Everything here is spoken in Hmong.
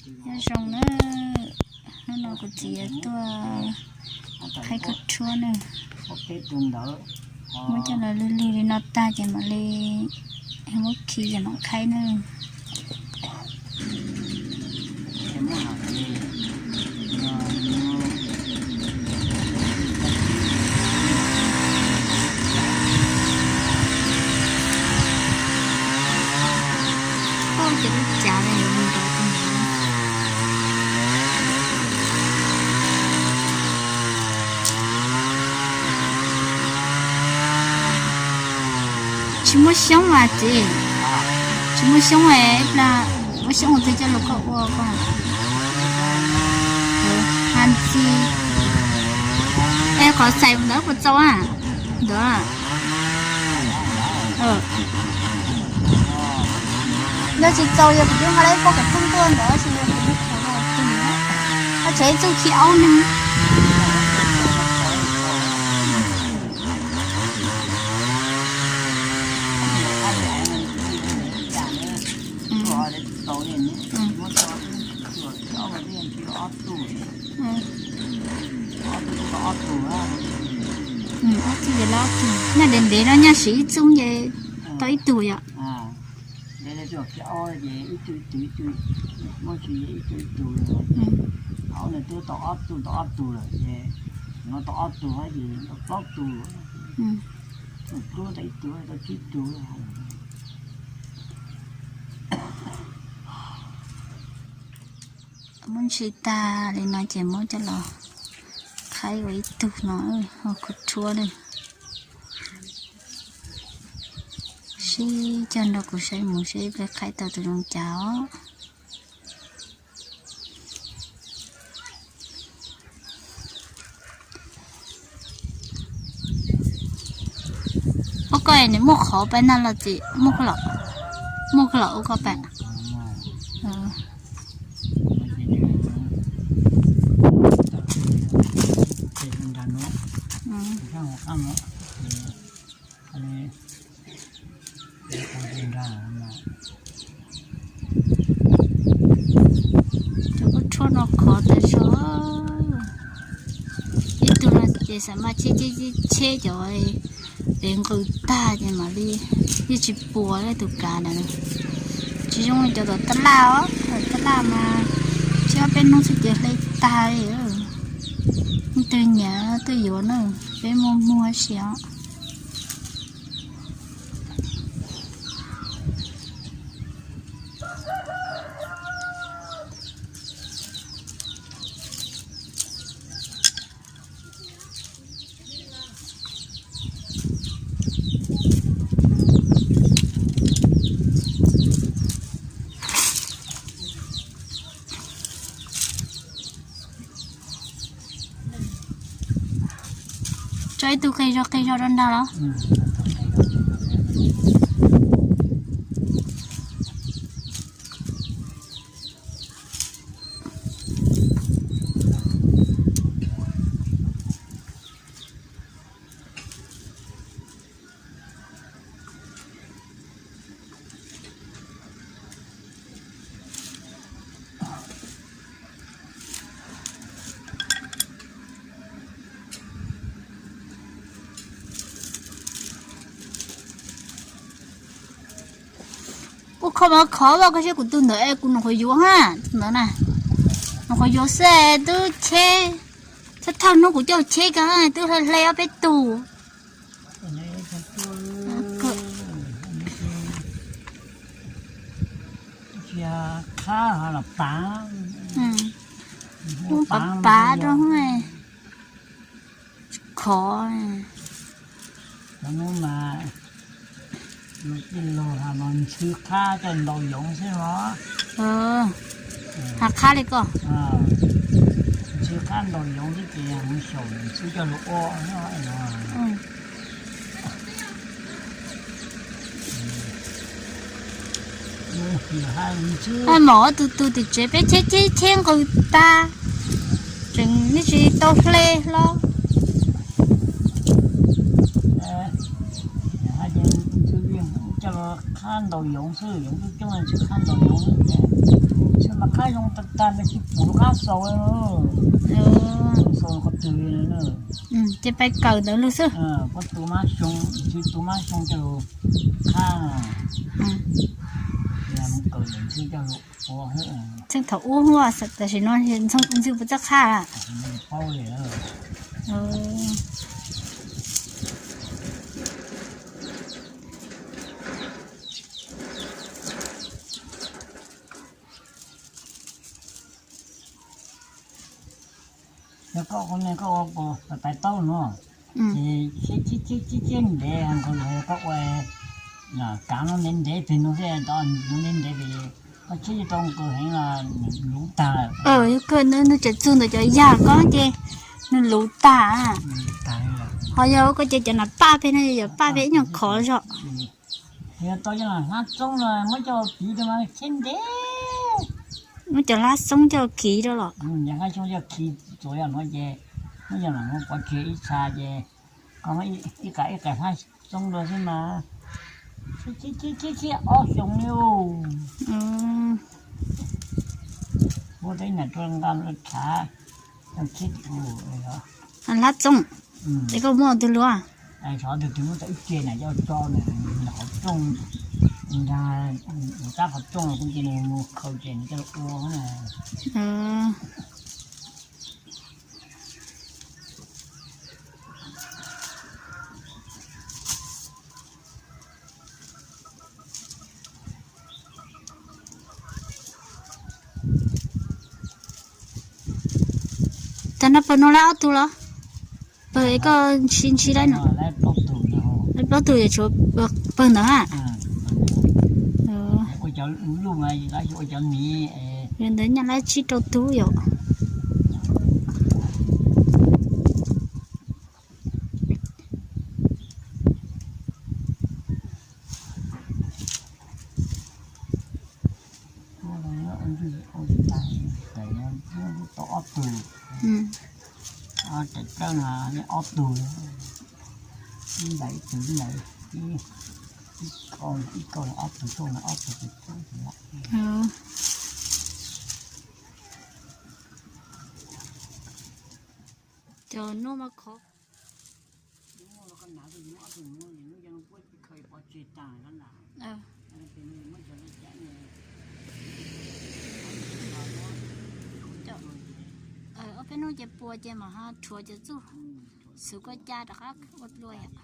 Nyob zoo na, hnub no kuv txiv tuaj qhaib khaub rhuab na. Muab coj los lwj lwj li no tag ces mam li muab khi ces mam qhaib na. Ces lub cav no yuav mus nrov tus ntawd. Tsis muaj xyoob mas txiv, tsis muaj xyoob es ib plag muab xyoob ua twg coj los koj ua koj. Has ntxi. Es qhov xais ntawd puas txaus a? Ntawd. Yog tsis txaus yog kuv yuav nqa lawv poj kev tooj tuaj ntawd tsis yog kuv yuav qhov tus. Koj tsev ib txuj khi aub neeg. Ob tug ces lawm ob tug, nyaj ntev ntev no nyaj siv ib txuj ces tau ib tug yom. Twb tau ob tug, tau ob tug lawm ces no tau ob tug ces tau plaub tug, tau plaub tau ib tug tau tsib tug. Muab ntsis tag li no ces muab coj los qhaib ua ib tug no, ho khaub rhuab li. Sib cog nrog kuv saib mus seb peb qhaib tau tus zoo cas os. Ua koj nws muaj qhov pab nag los txiv, muaj koj los, muaj koj los ua koj pab. Cov khaub rhuab no khov tas zog. Ib tug no ces xav mas cheb cheb cheb cov pem nqws tag ces mam li yeej tsis puas tus kav ntawd. Tsis zoo li cov tom taj laj os, tom taj laj mas tseb ob peb hnub xwb ces hle tag li. Leej twg nyiam tuaj yuav na, peb muaj muag si os. Tso ib tug qi zog qi zog rau nrag los. Ua kho mas khov koj saib kuv tus ntawd es kuv nws qhuav yuav ha, tus ntawd na. Nws qhuav yuav xwb twb cheb, thawj thawj hnub kuv coj cheb ko twb hle hle ob peb tug. Cia qhab los pav, pav pav rau khov. Cov hnub mas tij laug has mas ntxhw qhab coj ntaus yoov xwb los. Has qhab li ko. Ntxhw qhab ntaus yoov xwb ces mus xyaum ntxhw coj lug ua. Mom ob tug tug tim tsev peb cheb cheb cheb nqws tag, tseem yeej tsis tau hle hlo. Coj los qhab ntaus yoov xwb, yoov coob coob ntxhw qhab ntaus yoov xwb ces. Xyoo mas qab zoo tag tag, tsis pum lub qab xaus, xaus qhov twg li. Ces pais kawm ntawd lug xwb. Pab tus mab xyoo, tsis tus mab xyoo coj lug qhab. Txheej thaum ub, tam sim no ntxwg puas txawj qhab? Yog koj ua ne koj ua pais taub no, ces tsib tsib ntev nkaus, yog koj ua kav no ntev ntev pem no xwb, ntev ntev pem, koj tsib tsis tau nkaus heev los nws luv tag lawm. Yog kawg, nws tseem txug ntawm cov yag ko ces nws luv tag. Ho yog koj ces cov nas paj pem no, yog paj pem ib nyuag khov zog. Yog tau cov hlab txoob no muab coj kiv rau mas thiab ntev. Muab cov hlab txoob coj kiv rau los? Cov hlab txoob coj kiv txuas yog no ces muab cov no pov tseg ib txha ces koj muab ib qais ib qais hlab txoob rau xwb mas tsib tsib tsib tsib ob xyoos li. Muab tau ib nta rau nqa mus rau tshav, tau tsib hlab txoob. Es koj muab tus luav, xyov tus twg muab tau ib ce na coj tso na, qhov rooj, nrag, tab qhov rooj los kuj cia nws mus khaws ces nws coj ua na. Tag no pawg no lawv ob tug los? Pawg koj ntshi ntshi lawm no? Lawv plaub tug, yog tshuav pawg ntawd ha. Yog ntawd nyaj lawv tsib rau tug yom. Tau ob tug, tais plawb no ob tug, ib ntawd ib tug, ib ntawd ib kauj, ib kauj ob tug, kauj no ob tug. Cov nuj mas khov. Ob peb hnub ces pua ces mam ho rhuav ces txuj xwv kua ca rov qab ua dua yom.